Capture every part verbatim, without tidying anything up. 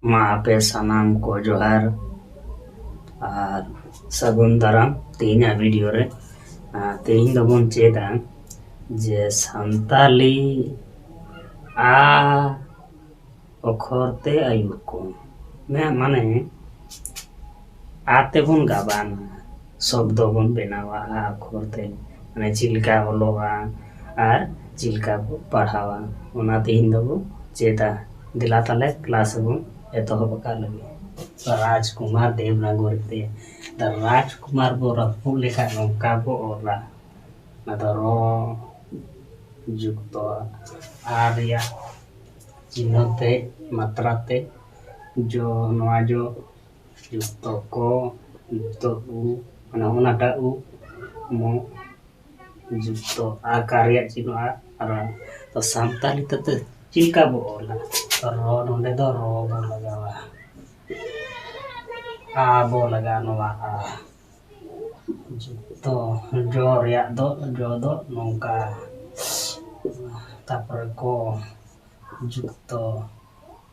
ᱢᱟ ᱟᱯᱮ ᱥᱟᱱᱟᱢ ᱠᱚ ᱡᱚᱦᱟᱨ ᱟᱨ ᱥᱟᱹᱜᱩᱱ ᱫᱟᱨᱟᱢ ᱛᱮᱦᱮᱧᱟᱜ ᱵᱷᱤᱰᱤᱭᱳ ᱨᱮ᱾ ᱟᱨ ᱛᱮᱦᱮᱧ ᱫᱚᱵᱚᱱ ᱪᱮᱫᱟ ᱡᱮ ᱥᱟᱱᱛᱟᱞᱤ ᱟ ᱚᱠᱷᱚᱨ ᱛᱮ ᱟᱹᱭᱩᱨ ᱠᱚ᱾ ᱢᱮ-, ᱢᱟᱱᱮ ᱟ ᱛᱮᱵᱚᱱ ᱜᱟᱵᱟᱱᱟ, ᱥᱚᱵᱫᱚ ᱵᱚᱱ ᱵᱮᱱᱟᱣᱟ ᱟ ᱚᱠᱷᱚᱨ ᱛᱮ, ᱢᱟᱱᱮ ᱪᱮᱫ ᱞᱮᱠᱟ ᱚᱞᱚᱜᱼᱟ ᱟᱨ ᱪᱮᱫ ᱞᱮᱠᱟ ᱵᱚ ᱯᱟᱲᱦᱟᱣᱟ, ᱚᱱᱟ ᱛᱮᱦᱮᱧ ᱫᱚᱵᱚ ᱪᱮᱫᱟ᱾ ᱫᱮᱞᱟ ᱛᱟᱦᱞᱮ ᱠᱞᱟᱥ ᱵᱚᱱ ᱮᱛᱚᱦᱚᱵ ᱟᱠᱟᱫ ᱞᱮᱜᱮ᱾ ᱨᱟᱡᱽᱠᱩᱢᱟᱨ ᱫᱮᱵᱽᱱᱟᱜᱚᱨᱤ ᱛᱮ᱾ ᱫᱟ ᱨᱟᱡᱽᱠᱩᱢᱟᱨ ᱵᱚ ᱨᱟᱹᱯᱩᱫ ᱞᱮᱠᱷᱟᱱ ᱱᱚᱝᱠᱟ ᱵᱚ ᱚᱞᱟ, ᱚᱱᱟ ᱫᱚ ᱨᱚ ᱡᱩᱠᱛᱚ ᱟᱨ ᱨᱮᱭᱟᱜ ᱪᱤᱱᱦᱟᱹ ᱛᱮ, ᱢᱟᱛᱨᱟ ᱛᱮ, ᱡᱚ, ᱱᱚᱣᱟ ᱡᱚ ᱡᱩᱠᱛᱚ ᱠᱚ, ᱡᱩᱠᱛᱚ ᱩ, ᱢᱟᱱᱮ ᱚᱱᱟᱴᱟᱜ ᱩ, ᱢᱚ, ᱡᱩᱠᱛᱚ ᱟᱠᱟᱨ ᱨᱮᱭᱟᱜ ᱪᱤᱱᱦᱟᱹ ᱟ, ᱟᱨ ᱛᱚ ᱥᱟᱱᱛᱟᱞᱤ ᱛᱮ ᱛᱚ ᱪᱮᱫ ᱞᱮᱠᱟ ᱵᱚ ᱚᱞᱟ? ᱨᱚ, ᱱᱚᱰᱮ ᱫᱚ ᱨᱚ ᱵᱚ ᱞᱟᱜᱟᱣᱟ, ᱟ ᱵᱚ ᱞᱟᱜᱟᱣᱟ, ᱱᱚᱣᱟ ᱟ᱾ ᱡᱩᱠᱛᱚ ᱡᱚ ᱨᱮᱭᱟᱜ ᱫᱚ, ᱡᱚ ᱫᱚ ᱱᱚᱝᱠᱟ, ᱛᱟᱨᱯᱚᱨᱮ ᱠᱚ, ᱡᱩᱠᱛᱚ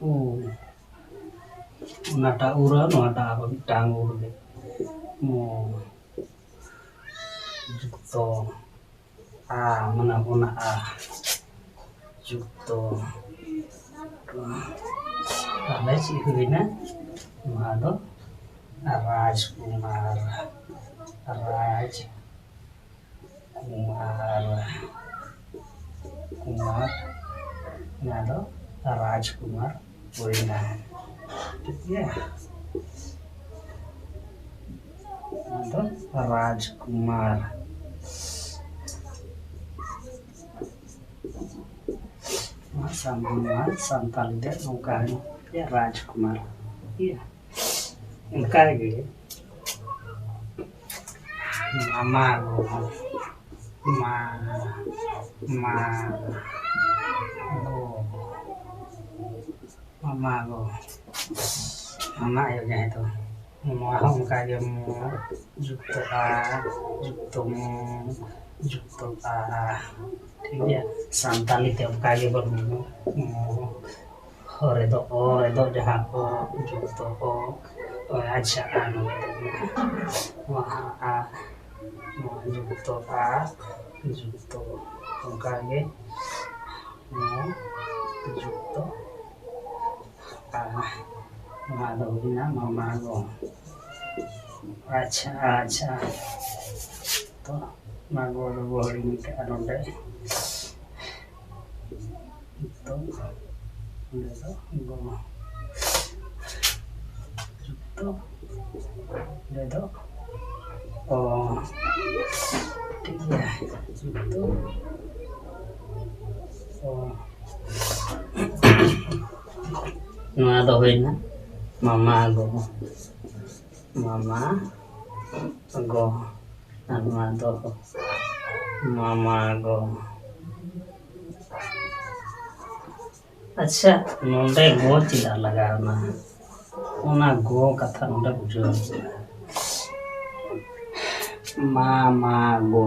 ᱩ, ᱚᱱᱟᱴᱟᱜ ᱩ ᱨᱮ ᱱᱚᱣᱟᱴᱟᱜ ᱟᱨᱦᱚᱸ ᱢᱤᱫᱴᱟᱝ ᱩ ᱨᱮ, ᱢᱚ, ᱡᱩᱠᱛᱚ ᱟ, ᱢᱟᱱᱮ ᱚᱱᱟ ᱟ, ᱡᱩᱠᱛᱚ᱾ ᱛᱟᱦᱞᱮ ᱪᱮᱫ ᱦᱩᱭᱱᱟ? ᱱᱚᱣᱟ ᱫᱚ ᱨᱟᱡᱽᱠᱩᱢᱟᱨ, ᱨᱟᱡᱽ ᱠᱩᱢᱟᱨ, ᱠᱩᱢᱟᱨ, ᱱᱚᱣᱟ ᱫᱚ ᱨᱟᱡᱽᱠᱩᱢᱟᱨ ᱦᱩᱭᱱᱟ᱾ ᱴᱷᱤᱠ ᱜᱮᱭᱟ? ᱱᱚᱣᱟ ᱫᱚ ᱨᱟᱡᱽᱠᱩᱢᱟᱨ᱾ ᱱᱚᱣᱟ ᱥᱟᱱ-, ᱱᱚᱣᱟ ᱥᱟᱱᱛᱟᱞᱤ ᱛᱮ ᱱᱚᱝᱠᱟ ᱦᱩᱭᱩᱜ ᱜᱮᱭᱟ, ᱨᱟᱡᱽᱠᱩᱢᱟᱨ᱾ ᱴᱷᱤᱠ ᱜᱮᱭᱟ? ᱚᱱᱠᱟ ᱜᱮ ᱢᱟᱢᱟ ᱜᱚ, ᱢᱟ, ᱢᱟ ᱜᱚ, ᱢᱟᱢᱟ ᱜᱚ, ᱢᱟᱢᱟ ᱟᱭᱳ ᱡᱟᱦᱟᱸᱭ ᱫᱚ, ᱱᱚᱣᱟ ᱦᱚᱸ ᱚᱱᱠᱟ ᱜᱮ ᱢᱚ ᱡᱩᱠᱛᱚ ᱟ, ᱡᱩᱠᱛᱚ ᱢᱚ, ᱡᱩᱠᱛᱚ ᱟ᱾ ᱴᱷᱤᱠ ᱜᱮᱭᱟ? ᱥᱟᱱᱛᱟᱞᱤ ᱛᱮ ᱚᱱᱠᱟ ᱜᱮ ᱵᱚᱱ ᱢᱚ, ᱢᱚ, ᱚ ᱨᱮᱫᱚ ᱚ ᱨᱮᱫᱚ ᱡᱟᱦᱟᱸ ᱚ ᱡᱩᱠᱛᱚ ᱚ, ᱚ, ᱟᱪᱪᱷᱟ, ᱟ ᱱᱚᱰᱮ ᱫᱚ ᱢᱮᱱᱟᱜᱼᱟ᱾ ᱱᱚᱣᱟ ᱟ, ᱱᱚᱣᱟ ᱡᱩᱠᱛᱚ ᱟ, ᱡᱩᱠᱛᱚ ᱚᱱᱠᱟᱜᱮ ᱱᱚᱣᱟ ᱡᱩᱠᱛᱚ ᱟ, ᱱᱚᱣᱟ ᱫᱚ ᱦᱩᱭᱱᱟ ᱢᱟᱢᱟ ᱜᱚ᱾ ᱟᱪᱪᱷᱟ, ᱟᱪᱪᱷᱟ, ᱛᱚ ᱚᱱᱟ ᱜᱚ ᱫᱚᱵᱚ ᱦᱤᱲᱤᱧ ᱠᱟᱜᱼᱟ ᱱᱚᱰᱮ᱾ ᱛᱚ ᱚᱸᱰᱮ ᱫᱚ ᱜᱚ, ᱡᱩᱠᱛᱚ ᱚᱸᱰᱮ ᱫᱚ ᱚ, ᱴᱷᱤᱠ ᱜᱮᱭᱟ, ᱡᱩᱠᱛᱚ ᱚ᱾ ᱱᱚᱣᱟ ᱫᱚ ᱦᱩᱭᱱᱟ ᱢᱟᱢᱟ ᱜᱚ, ᱢᱟᱢᱟ ᱜᱚ᱾ ᱟᱨ ᱱᱚᱣᱟ ᱫᱚ ᱢᱟᱢᱟ ᱜᱚ᱾ ᱟᱪᱪᱷᱟ, ᱱᱚᱰᱮ ᱜᱚ ᱪᱮᱫᱟᱜ ᱞᱟᱜᱟᱣ ᱮᱱᱟ? ᱚᱱᱟ ᱜᱚ ᱠᱟᱛᱷᱟ ᱱᱚᱰᱮ ᱵᱩᱡᱷᱟᱹᱣ ᱦᱩᱭᱩᱜᱼᱟ᱾ ᱢᱟᱢᱟ ᱜᱚ᱾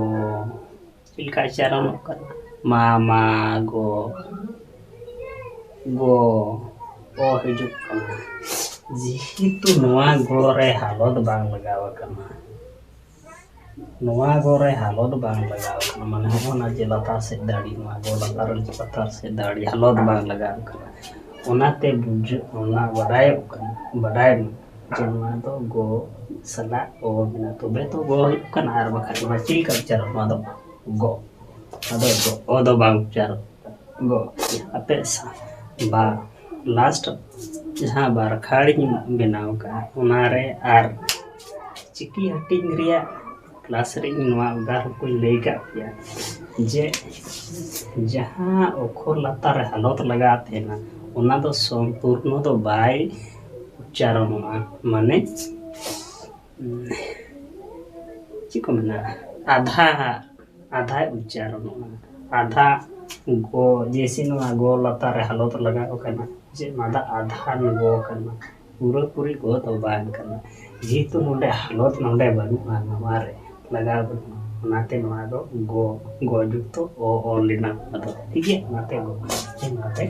ᱪᱮᱫ ᱞᱮᱠᱟ ᱩᱪᱪᱟᱨᱚᱱᱚᱜ ᱠᱟᱱᱟ? ᱢᱟᱢᱟ ᱜᱚ᱾ ᱜᱚ᱾ ᱚ ᱦᱤᱡᱩᱜ ᱠᱟᱱᱟ᱾ ᱡᱮᱦᱮᱛᱩ ᱱᱚᱣᱟ ᱜᱚ ᱨᱮ ᱦᱟᱞᱚᱛ ᱵᱟᱝ ᱞᱟᱜᱟᱣ ᱟᱠᱟᱱᱟ, ᱱᱚᱣᱟ ᱜᱚ ᱨᱮ ᱦᱟᱞᱚᱛ ᱵᱟᱝ ᱞᱟᱜᱟᱣ ᱟᱠᱟᱱᱟ, ᱢᱟᱱᱮ ᱦᱚᱸᱜᱼᱚ ᱱᱟ ᱡᱮ ᱞᱟᱛᱟᱨ ᱥᱮᱫ ᱫᱟᱲᱮ, ᱱᱚᱣᱟ ᱜᱚ ᱞᱟᱛᱟᱨ, ᱞᱟᱛᱟᱨ ᱥᱮᱫ ᱫᱟᱲᱮ, ᱦᱟᱞᱚᱛ ᱵᱟᱝ ᱞᱟᱜᱟᱣ ᱟᱠᱟᱱᱟ, ᱚᱱᱟᱛᱮ ᱵᱩᱡᱷᱟᱹᱜ, ᱚᱱᱟ ᱵᱟᱰᱟᱭᱚᱜ ᱠᱟᱱᱟ, ᱵᱟᱰᱟᱭ ᱢᱟ ᱡᱮ ᱱᱚᱣᱟ ᱫᱚ ᱜᱚ ᱥᱟᱞᱟᱜ ᱚ ᱢᱮᱱᱟᱜᱼᱟ, ᱛᱚᱵᱮ ᱛᱚ ᱜᱚ ᱦᱩᱭᱩᱜ ᱠᱟᱱᱟ, ᱟᱨ ᱵᱟᱠᱷᱟᱡ ᱫᱚ ᱪᱮᱫ ᱞᱮᱠᱟ ᱩᱪᱪᱟᱨᱚᱱ? ᱱᱚᱣᱟ ᱫᱚ ᱜᱚ, ᱟᱫᱚ ᱜᱚ, ᱚ ᱫᱚ ᱵᱟᱝ ᱩᱪᱪᱟᱨᱚᱱ, ᱜᱚ᱾ ᱟᱯᱮ ᱥᱟ-, ᱵᱟ, ᱞᱟᱥᱴ ᱡᱟᱦᱟᱸ ᱵᱟᱨ ᱠᱷᱟᱲᱤᱧ ᱵᱮᱱᱟᱣ ᱠᱟᱜᱼᱟ, ᱚᱱᱟᱨᱮ ᱟᱨ ᱪᱤᱠᱤ ᱦᱟᱹᱴᱤᱧ ᱨᱮᱭᱟᱜ ᱠᱞᱟᱥ ᱨᱮ ᱤᱧ ᱱᱚᱣᱟ ᱩᱫᱟᱦᱚᱨᱚᱱ ᱠᱚᱧ ᱞᱟᱹᱭ ᱠᱟᱜ ᱯᱮᱭᱟ ᱡᱮ ᱡᱟᱦᱟᱸ ᱚᱠᱷᱚᱨ ᱞᱟᱛᱟᱨ ᱨᱮ ᱦᱟᱞᱚᱛ ᱞᱟᱜᱟᱣ ᱛᱟᱦᱮᱱᱟ, ᱚᱱᱟ ᱫᱚ ᱥᱚᱢᱯᱩᱨᱱᱚ ᱫᱚ ᱵᱟᱭ ᱩᱪᱪᱟᱨᱚᱱᱚᱜᱼᱟ, ᱢᱟᱱᱮ ᱪᱮᱫ ᱠᱚ ᱢᱮᱱᱟ, ᱟᱫᱷᱟ, ᱟᱫᱷᱟᱭ ᱩᱪᱪᱟᱨᱚᱱᱚᱜᱼᱟ᱾ ᱟᱫᱷᱟ ᱜᱚ, ᱡᱮᱭᱥᱮ ᱱᱚᱣᱟ ᱜᱚ ᱞᱟᱛᱟᱨ ᱨᱮ ᱦᱟᱞᱚᱛ ᱞᱟᱜᱟᱣ ᱠᱟᱱᱟ, ᱡᱮ ᱱᱚᱣᱟ ᱫᱚ ᱟᱫᱷᱟ ᱜᱚ ᱠᱟᱱᱟ, ᱯᱩᱨᱟᱹᱯᱩᱨᱤ ᱜᱚ ᱫᱚ ᱵᱟᱝ ᱠᱟᱱᱟ᱾ ᱡᱮᱦᱮᱛᱩ ᱱᱚᱰᱮ ᱦᱟᱞᱚᱛ ᱱᱚᱰᱮ ᱵᱟᱹᱱᱩᱜᱼᱟ, ᱱᱚᱣᱟ ᱨᱮ ᱞᱟᱜᱟᱣ ᱵᱟᱹᱱᱩᱜᱼᱟ, ᱚᱱᱟᱛᱮ ᱱᱚᱣᱟ ᱫᱚ ᱜᱚ, ᱜᱚ ᱡᱩᱠᱛᱚ ᱚ ᱚᱞ ᱞᱮᱱᱟ, ᱟᱫᱚ ᱴᱷᱤᱠ ᱜᱮᱭᱟ, ᱚᱱᱟᱛᱮ ᱜᱚ, ᱚᱱᱟᱛᱮ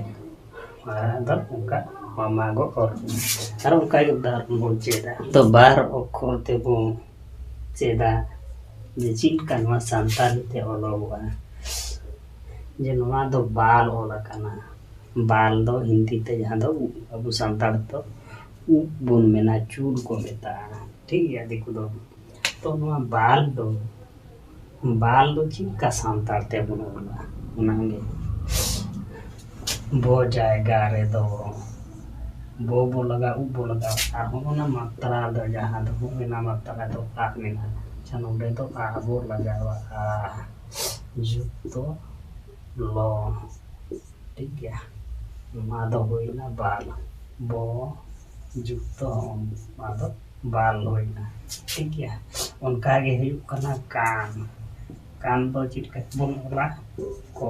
ᱟᱨ ᱟᱫᱚ ᱚᱱᱠᱟ ᱢᱟᱢᱟ ᱜᱚ ᱚᱞ᱾ ᱟᱨ ᱚᱱᱠᱟ ᱜᱮ ᱩᱫᱟᱦᱚᱨᱚᱱ ᱵᱚᱱ ᱪᱮᱫᱟ᱾ ᱛᱚ ᱵᱟᱨ ᱚᱠᱠᱷᱚᱨ ᱛᱮᱵᱚᱱ ᱪᱮᱫᱟ ᱡᱮ ᱪᱮᱫ ᱞᱮᱠᱟ ᱱᱚᱣᱟ ᱥᱟᱱᱛᱟᱲᱤ ᱛᱮ ᱚᱞᱚᱜᱚᱜᱼᱟ᱾ ᱡᱮ ᱱᱚᱣᱟ ᱫᱚ ᱵᱟᱞ ᱚᱞ ᱟᱠᱟᱱᱟ᱾ ᱵᱟᱞ ᱫᱚ ᱦᱤᱱᱫᱤ ᱛᱮ ᱡᱟᱦᱟᱸ ᱫᱚ ᱩᱵ, ᱟᱵᱚ ᱥᱟᱱᱛᱟᱲ ᱫᱚ ᱩᱵ ᱵᱚᱱ ᱢᱮᱱᱟ, ᱪᱩᱞ ᱠᱚ ᱢᱮᱛᱟᱜᱼᱟ, ᱴᱷᱤᱠ ᱜᱮᱭᱟ ᱫᱤᱠᱩ ᱫᱚ᱾ ᱛᱚ ᱱᱚᱣᱟ ᱵᱟᱞ ᱫᱚ, ᱵᱟᱞ ᱫᱚ ᱪᱮᱫ ᱞᱮᱠᱟ ᱥᱟᱱᱛᱟᱲ ᱛᱮᱵᱚᱱ ᱚᱞᱟ? ᱚᱱᱟᱜᱮ ᱵᱚ ᱡᱟᱭᱜᱟ ᱨᱮᱫᱚ ᱵᱚ ᱵᱚ ᱞᱟᱜᱟᱣ, ᱩᱵ ᱵᱚ ᱞᱟᱜᱟᱣ, ᱟᱨ ᱦᱚᱸ ᱚᱱᱟ ᱢᱟᱛᱨᱟ ᱫᱚ ᱡᱟᱦᱟᱸ ᱫᱚ ᱦᱚᱸ ᱚᱱᱟ ᱢᱟᱛᱨᱟ ᱫᱚ ᱟᱜ ᱢᱮᱱᱟᱜᱼᱟ᱾ ᱟᱪᱪᱷᱟ, ᱱᱚᱰᱮ ᱫᱚ ᱟ ᱵᱚ ᱞᱟᱜᱟᱣᱟ, ᱟ, ᱡᱩᱠᱛᱚ ᱞᱚ, ᱴᱷᱤᱠ ᱜᱮᱭᱟ᱾ ᱱᱚᱣᱟ ᱫᱚ ᱦᱩᱭᱱᱟ ᱵᱟᱞ, ᱵᱚ ᱡᱩᱠᱛᱚ ᱦᱚᱸ, ᱱᱚᱣᱟ ᱫᱚ ᱵᱟᱞ ᱦᱩᱭᱱᱟ, ᱴᱷᱤᱠ ᱜᱮᱭᱟ᱾ ᱚᱱᱠᱟ ᱜᱮ ᱦᱩᱭᱩᱜ ᱠᱟᱱᱟ ᱠᱟᱱ᱾ ᱠᱟᱱ ᱫᱚ ᱪᱮᱫ ᱞᱮᱠᱟ ᱵᱚᱱ ᱚᱞᱟ? ᱠᱚ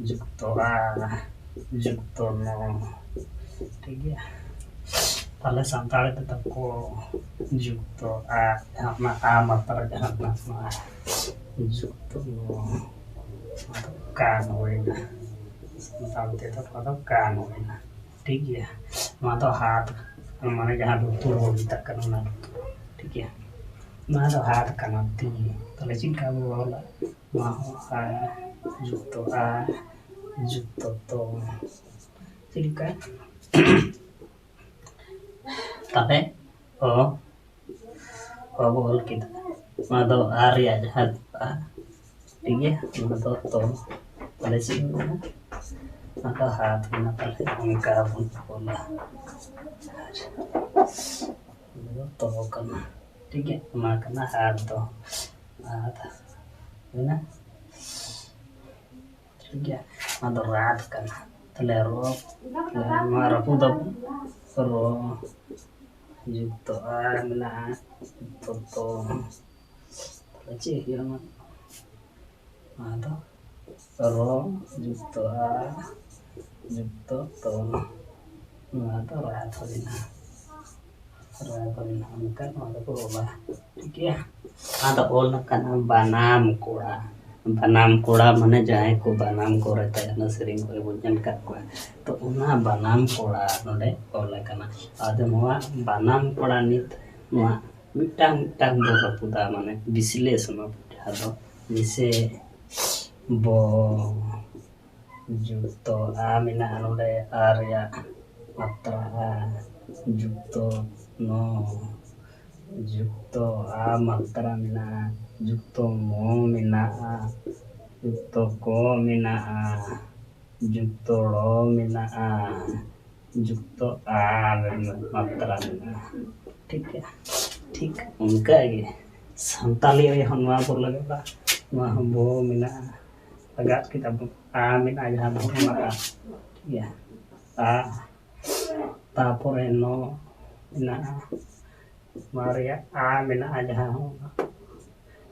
ᱡᱩᱠᱛᱚ ᱟ ᱡᱩᱠᱛᱚ ᱱᱚ, ᱴᱷᱤᱠ ᱜᱮᱭᱟ᱾ ᱛᱟᱦᱞᱮ ᱥᱟᱱᱛᱟᱲᱤ ᱛᱮᱫᱚ ᱠᱚ ᱡᱩᱠᱛᱚ ᱟ, ᱡᱟᱦᱟᱸ ᱚᱱᱟ ᱟ ᱢᱟᱛᱨᱟ ᱡᱟᱦᱟᱸ ᱢᱮᱱᱟᱜ ᱚᱱᱟ ᱡᱩᱠᱛᱚ ᱱᱚ, ᱚᱱᱟ ᱫᱚ ᱠᱟᱱ ᱦᱩᱭᱱᱟ᱾ ᱥᱟᱱᱛᱟᱲᱤ ᱛᱮᱫᱚ ᱱᱚᱣᱟ ᱫᱚ ᱠᱟᱱ ᱦᱩᱭᱱᱟ, ᱴᱷᱤᱠ ᱜᱮᱭᱟ᱾ ᱱᱚᱣᱟ ᱫᱚ ᱦᱟᱛ, ᱢᱟᱱᱮ ᱡᱟᱦᱟᱸ ᱞᱩᱛᱩᱨ ᱵᱚᱱ ᱢᱮᱛᱟᱜ ᱠᱟᱱᱟ, ᱚᱱᱟ ᱞᱩᱛᱩᱨ, ᱴᱷᱤᱠ ᱜᱮᱭᱟ᱾ ᱱᱚᱣᱟ ᱫᱚ ᱦᱟᱛ ᱠᱟᱱᱟ, ᱛᱤ᱾ ᱛᱟᱦᱞᱮ ᱪᱮᱫ ᱞᱮᱠᱟ ᱵᱚᱱ ᱚᱞᱟ? ᱱᱚᱣᱟ ᱦᱚᱸ ᱟ ᱡᱩᱠᱛᱚ ᱟ ᱡᱩᱠᱛᱚ ᱛᱚ, ᱪᱮᱫ ᱞᱮᱠᱟ? ᱛᱟᱦᱞᱮ ᱚ, ᱚ ᱵᱚ ᱚᱞ ᱠᱮᱫᱟ᱾ ᱱᱚᱣᱟ ᱫᱚ ᱟ ᱨᱮᱭᱟᱜ ᱡᱟᱦᱟᱸ ᱟ, ᱴᱷᱤᱠ ᱜᱮᱭᱟ, ᱱᱚᱣᱟ ᱫᱚ ᱛᱚ᱾ ᱛᱟᱦᱞᱮ ᱪᱮᱫ ᱦᱩᱭᱱᱟ? ᱱᱚᱣᱟ ᱫᱚ ᱦᱟᱛ ᱦᱩᱭᱱᱟ᱾ ᱛᱟᱦᱞᱮ ᱚᱱᱠᱟ ᱵᱚᱱ ᱚᱞᱟ᱾ ᱱᱚᱣᱟ ᱫᱚ ᱛᱚ ᱠᱟᱱᱟ, ᱴᱷᱤᱠ ᱜᱮᱭᱟ, ᱚᱱᱟ ᱠᱟᱱᱟ ᱦᱟᱛ ᱫᱚ᱾ ᱦᱟᱛ ᱦᱩᱭᱱᱟ᱾ ᱴᱷᱤᱠ ᱜᱮᱭᱟ, ᱱᱚᱣᱟ ᱫᱚ ᱨᱟᱛ ᱠᱟᱱᱟ᱾ ᱛᱟᱦᱞᱮ ᱨᱚ, ᱱᱚᱣᱟ ᱨᱟᱹᱯᱩᱫ ᱟᱵᱚᱱ᱾ ᱨᱚ ᱡᱩᱠᱛᱚ ᱟ ᱢᱮᱱᱟᱜᱼᱟ, ᱡᱩᱠᱛᱚ ᱛᱚ᱾ ᱛᱟᱦᱞᱮ ᱪᱮᱫ ᱦᱩᱭᱩᱜᱼᱟ? ᱱᱚᱣᱟ, ᱱᱚᱣᱟ ᱫᱚ ᱨᱚ ᱡᱩᱠᱛᱚ ᱟ ᱡᱩᱠᱛᱚ ᱛᱚ᱾ ᱱᱚᱣᱟ ᱫᱚ ᱨᱟᱛ ᱦᱩᱭᱱᱟ᱾ ᱨᱟᱛ ᱦᱩᱭᱱᱟ᱾ ᱚᱱᱠᱟ ᱱᱚᱣᱟ ᱫᱚᱠᱚ ᱚᱞᱟ᱾ ᱴᱷᱤᱠ ᱜᱮᱭᱟ? ᱱᱚᱣᱟ ᱫᱚ ᱚᱞ ᱟᱠᱟᱱᱟ ᱵᱟᱱᱟᱢ ᱠᱚᱲᱟ᱾ ᱵᱟᱱᱟᱢ ᱠᱚᱲᱟ ᱢᱟᱱᱮ ᱡᱟᱦᱟᱸᱭ ᱠᱚ ᱵᱟᱱᱟᱢ ᱠᱚ ᱨᱮᱛᱟᱭᱟ, ᱚᱱᱟ ᱥᱮᱨᱮᱧ ᱠᱚᱨᱮ ᱵᱚᱱ ᱧᱮᱞ ᱟᱠᱟᱫ ᱠᱚᱣᱟ᱾ ᱛᱚ ᱚᱱᱟ ᱵᱟᱱᱟᱢ ᱠᱚᱲᱟ ᱱᱚᱰᱮ ᱚᱞ ᱟᱠᱟᱱᱟ᱾ ᱟᱫᱚ ᱱᱚᱣᱟ ᱵᱟᱱᱟᱢ ᱠᱚᱲᱟ ᱱᱤᱛ ᱱᱚᱣᱟ ᱢᱤᱫᱴᱟᱝ ᱢᱤᱫᱴᱟᱝ ᱵᱚ ᱨᱟᱹᱯᱩᱫᱟ, ᱢᱟᱱᱮ ᱵᱤᱥᱞᱮᱥᱚᱱ, ᱡᱟᱦᱟᱸ ᱫᱚ ᱡᱮᱥᱮ ᱵᱚ ᱡᱩᱠᱛᱚ ᱟ ᱢᱮᱱᱟᱜᱼᱟ ᱱᱚᱰᱮ, ᱟ ᱨᱮᱭᱟᱜ ᱢᱟᱛᱨᱟ ᱟ, ᱡᱩᱠᱛᱚ ᱱᱚ, ᱡᱩᱠᱛᱚ ᱟ ᱢᱟᱛᱨᱟ ᱢᱮᱱᱟᱜᱼᱟ, ᱡᱩᱠᱛᱚ ᱢᱚ ᱢᱮᱱᱟᱜᱼᱟ, ᱡᱩᱠᱛᱚ ᱠᱚ ᱢᱮᱱᱟᱜᱼᱟ, ᱡᱩᱠᱛᱚ ᱲᱚ ᱢᱮᱱᱟᱜᱼᱟ, ᱡᱩᱠᱛᱚ ᱟ ᱢᱟᱛᱨᱟ ᱢᱮᱱᱟᱜᱼᱟ᱾ ᱴᱷᱤᱠ ᱜᱮᱭᱟ, ᱴᱷᱤᱠ ᱚᱱᱠᱟ ᱜᱮ ᱥᱟᱱᱛᱟᱞᱤ ᱨᱮᱦᱚᱸ ᱱᱚᱣᱟ ᱵᱚ ᱞᱟᱜᱟᱣᱟ, ᱱᱚᱣᱟ ᱦᱚᱸ ᱵᱚ ᱢᱮᱱᱟᱜᱼᱟ, ᱞᱟᱜᱟᱣ ᱠᱮᱫᱟ ᱵᱚ, ᱟ ᱢᱮᱱᱟᱜᱼᱟ ᱡᱟᱦᱟᱸ ᱵᱚ ᱚᱱᱟ ᱟ, ᱴᱷᱤᱠ ᱜᱮᱭᱟ, ᱟ, ᱛᱟᱯᱚᱨᱮ ᱱᱚ ᱢᱮᱱᱟᱜᱼᱟ, ᱱᱚᱣᱟ ᱨᱮᱭᱟᱜ ᱟ ᱢᱮᱱᱟᱜᱼᱟ ᱡᱟᱦᱟᱸ ᱦᱚᱸ,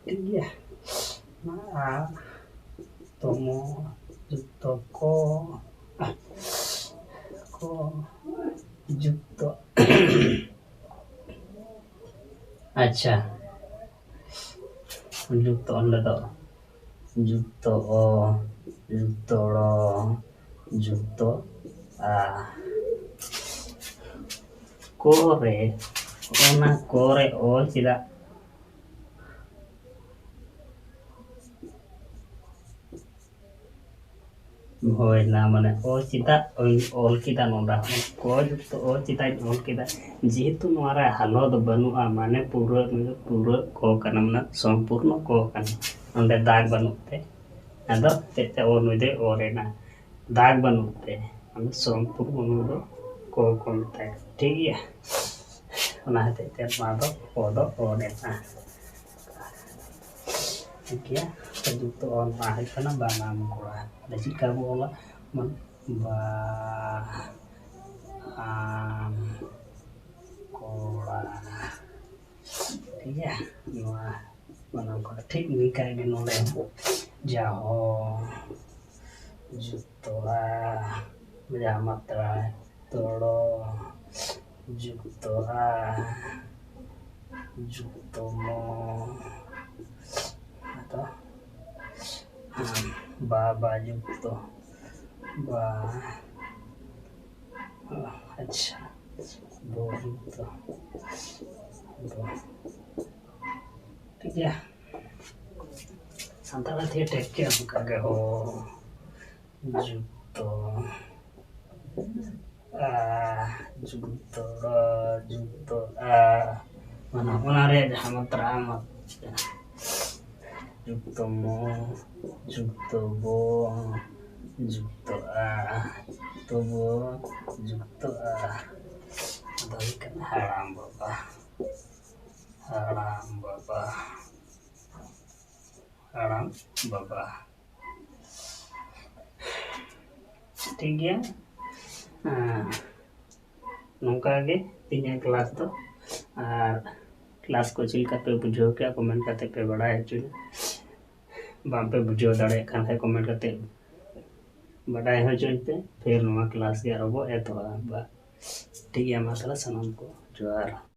ᱴᱷᱤᱠ ᱜᱮᱭᱟ, ᱚᱱᱟ ᱟ ᱛᱚᱢᱚ ᱡᱩᱠᱛᱚ ᱠᱚ, ᱠᱚ ᱡᱩᱠᱛᱚ, ᱟᱪᱪᱷᱟ, ᱡᱩᱠᱛᱚ ᱚᱸᱰᱮ ᱫᱚ ᱡᱩᱠᱛᱚ ᱚ, ᱡᱩᱠᱛᱚ ᱲᱚ, ᱡᱩᱠᱛᱚ ᱟ᱾ ᱠᱚ ᱨᱮ, ᱚᱱᱟ ᱠᱚ ᱨᱮ ᱚ ᱪᱮᱫᱟᱜ? ᱦᱳᱭ ᱱᱟ, ᱢᱟᱱᱮ ᱚ ᱪᱮᱫᱟᱜ ᱤᱧ ᱚᱞ ᱠᱮᱫᱟ ᱱᱚᱰᱮ ᱦᱚᱸ? ᱠᱚ ᱡᱩᱠᱛᱚ ᱚ ᱪᱮᱫᱟᱜ ᱤᱧ ᱚᱞ ᱠᱮᱫᱟ? ᱡᱮᱦᱮᱛᱩ ᱱᱚᱣᱟ ᱨᱮ ᱦᱟᱞᱚᱛ ᱵᱟᱹᱱᱩᱜᱼᱟ, ᱢᱟᱱᱮ ᱯᱩᱨᱟᱹ, ᱯᱩᱨᱟᱹ ᱠᱚ ᱠᱟᱱᱟ, ᱢᱟᱱᱮ ᱥᱚᱢᱯᱩᱨᱱᱚ ᱠᱚ ᱠᱟᱱᱟ, ᱱᱚᱰᱮ ᱫᱟᱜᱽ ᱵᱟᱹᱱᱩᱜ ᱛᱮ᱾ ᱟᱫᱚ ᱪᱮᱫ ᱛᱮ ᱚ ᱱᱩᱭ ᱫᱚᱭ ᱚᱨ ᱮᱱᱟ? ᱫᱟᱜᱽ ᱵᱟᱹᱱᱩᱜ ᱛᱮ, ᱟᱫᱚ ᱥᱚᱢᱯᱩᱨᱱᱚ ᱱᱩᱭ ᱫᱚ ᱠᱚ ᱠᱚ ᱢᱮᱛᱟᱭ ᱠᱟᱱᱟ, ᱴᱷᱤᱠ ᱜᱮᱭᱟ? ᱚᱱᱟ ᱦᱚᱛᱮᱡ ᱛᱮ ᱱᱚᱣᱟ ᱫᱚ ᱠᱚ ᱫᱚ ᱚ ᱞᱮᱱᱟ, ᱴᱷᱤᱠ ᱜᱮᱭᱟ? ᱡᱩᱠᱛᱚ ᱚ ᱱᱚᱣᱟ ᱦᱩᱭᱩᱜ ᱠᱟᱱᱟ ᱵᱟᱱᱟᱢ ᱠᱚᱲᱟ᱾ ᱟᱫᱚ ᱪᱮᱫ ᱞᱮᱠᱟ ᱵᱚ ᱚᱞᱟ? ᱢᱟᱱᱮ ᱵᱟ ᱟᱢ ᱠᱚᱲᱟ, ᱴᱷᱤᱠ ᱜᱮᱭᱟ? ᱱᱚᱣᱟ ᱵᱟᱱᱟᱢ ᱠᱚᱲᱟ ᱴᱷᱤᱠ ᱱᱤᱝᱠᱟ ᱜᱮ ᱱᱚᱰᱮ ᱦᱚᱸ ᱡᱟᱦᱚ ᱡᱩᱠᱛᱚ ᱟ, ᱡᱟᱦᱟᱸ ᱢᱟᱛᱨᱟ ᱛᱚᱲᱚ ᱡᱩᱠᱛᱚ ᱟ, ᱡᱩᱠᱛᱚ ᱢᱚ, ᱟᱫᱚ ᱵᱟ, ᱵᱟ ᱡᱩᱠᱛᱚ ᱵᱟ᱾ ᱟᱪᱪᱷᱟ, ᱵᱚ ᱡᱩᱠᱛᱚ ᱵᱚ᱾ ᱴᱷᱤᱠ ᱜᱮᱭᱟ, ᱥᱟᱱᱛᱟᱲ ᱛᱮ ᱴᱷᱤᱠ ᱜᱮᱭᱟ, ᱚᱱᱠᱟ ᱜᱮ ᱦᱚ ᱡᱩᱠᱛᱚ ᱟ, ᱡᱩᱠᱛᱚ ᱨᱚ, ᱡᱩᱠᱛᱚ ᱟ, ᱢᱟᱱᱮ ᱚᱱᱟ ᱨᱮᱭᱟᱜ ᱡᱟᱦᱟᱸ ᱢᱟᱛᱨᱟ ᱢᱟ ᱡᱩᱠᱛᱚ ᱢᱚ, ᱡᱩᱠᱛᱚ ᱵᱚ, ᱡᱩᱠᱛᱚ ᱟ, ᱡᱩᱠᱛᱚ ᱵᱚ, ᱡᱩᱠᱛᱚ ᱟ᱾ ᱟᱫᱚ ᱦᱩᱭᱩᱜ ᱠᱟᱱᱟ ᱦᱟᱲᱟᱢ ᱵᱟᱵᱟ, ᱦᱟᱲᱟᱢ ᱵᱟᱵᱟ, ᱦᱟᱲᱟᱢ ᱵᱟᱵᱟ᱾ ᱴᱷᱤᱠ ᱜᱮᱭᱟ, ᱟᱨ ᱱᱚᱝᱠᱟ ᱜᱮ ᱛᱮᱦᱮᱧᱟᱜ ᱠᱞᱟᱥ ᱫᱚ᱾ ᱟᱨ ᱠᱞᱟᱥ ᱠᱚ ᱪᱮᱫ ᱞᱮᱠᱟ ᱯᱮ ᱵᱩᱡᱷᱟᱹᱣ ᱠᱮᱜᱼᱟ, ᱠᱚᱢᱮᱱᱴ ᱠᱟᱛᱮ ᱯᱮ ᱵᱟᱲᱟᱭ ᱦᱚᱪᱚᱧᱟ᱾ ᱵᱟᱝ ᱯᱮ ᱵᱩᱡᱷᱟᱹᱣ ᱫᱟᱲᱮᱭᱟᱜ ᱠᱟᱱ ᱠᱷᱟᱡ, ᱠᱚᱢᱮᱱᱴ ᱠᱟᱛᱮ ᱵᱟᱰᱟᱭ ᱦᱚᱪᱚᱧ ᱯᱮ᱾ ᱯᱷᱤᱨ ᱱᱚᱣᱟ ᱠᱞᱟᱥ ᱜᱮ ᱟᱨᱚ ᱵᱚ ᱮᱛᱚᱦᱚᱵᱟ᱾ ᱴᱷᱤᱠ ᱜᱮᱭᱟ, ᱢᱟ ᱛᱟᱦᱚᱞᱮ ᱥᱟᱱᱟᱢ ᱠᱚ ᱡᱚᱦᱟᱨ᱾